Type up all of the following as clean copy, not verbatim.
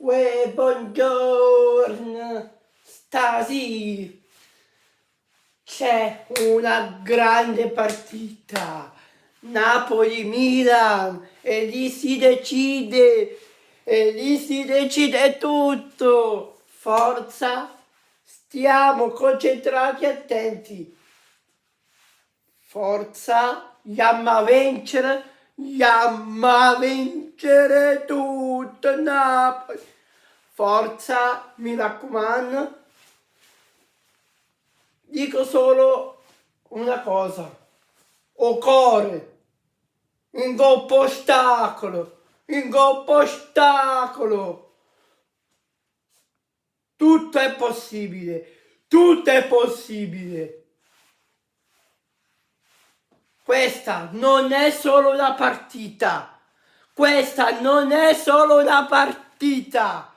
Uè buongiorn, stasera c'è una grande partita, Napoli-Milan, e lì si decide, e lì si decide tutto. Forza, stiamo concentrati e attenti. Forza, jamm a vencere, jamm a vencere tutto Napoli. Forza, mi raccomando. Dico solo una cosa, 'o core, 'ngopp 'o ostacolo, 'ngopp 'o ostacolo. Tutto è possibile, tutto è possibile. Questa non è solo una partita, questa non è solo una partita,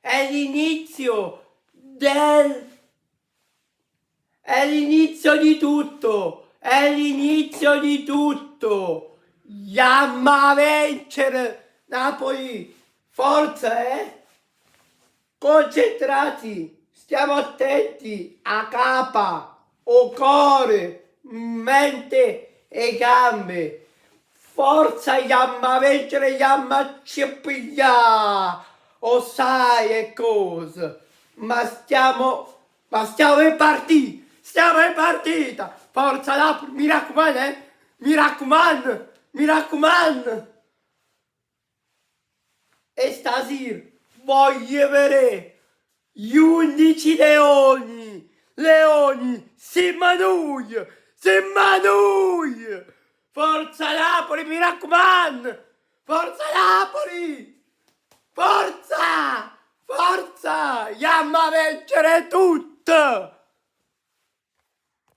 è l'inizio del... è l'inizio di tutto, è l'inizio di tutto. Jamm a vencere, Napoli, forza eh! Concentrati, stiamo attenti, 'a capa, 'o core, mente e gambe. Forza jamm a vencere, jamm a ce piglià 'o sai 'e cose, ma stiamo, ma stiamo in partita, stiamo in partita! Forza Napoli, mi raccomando eh, mi raccomando, mi raccomando! E stasera voglio vedè gli 11 leoni, leoni, simm nuje, simm nuje! Forza Napoli, mi raccomando! Forza Napoli! Forza! Forza! Jamm a vencere tutt!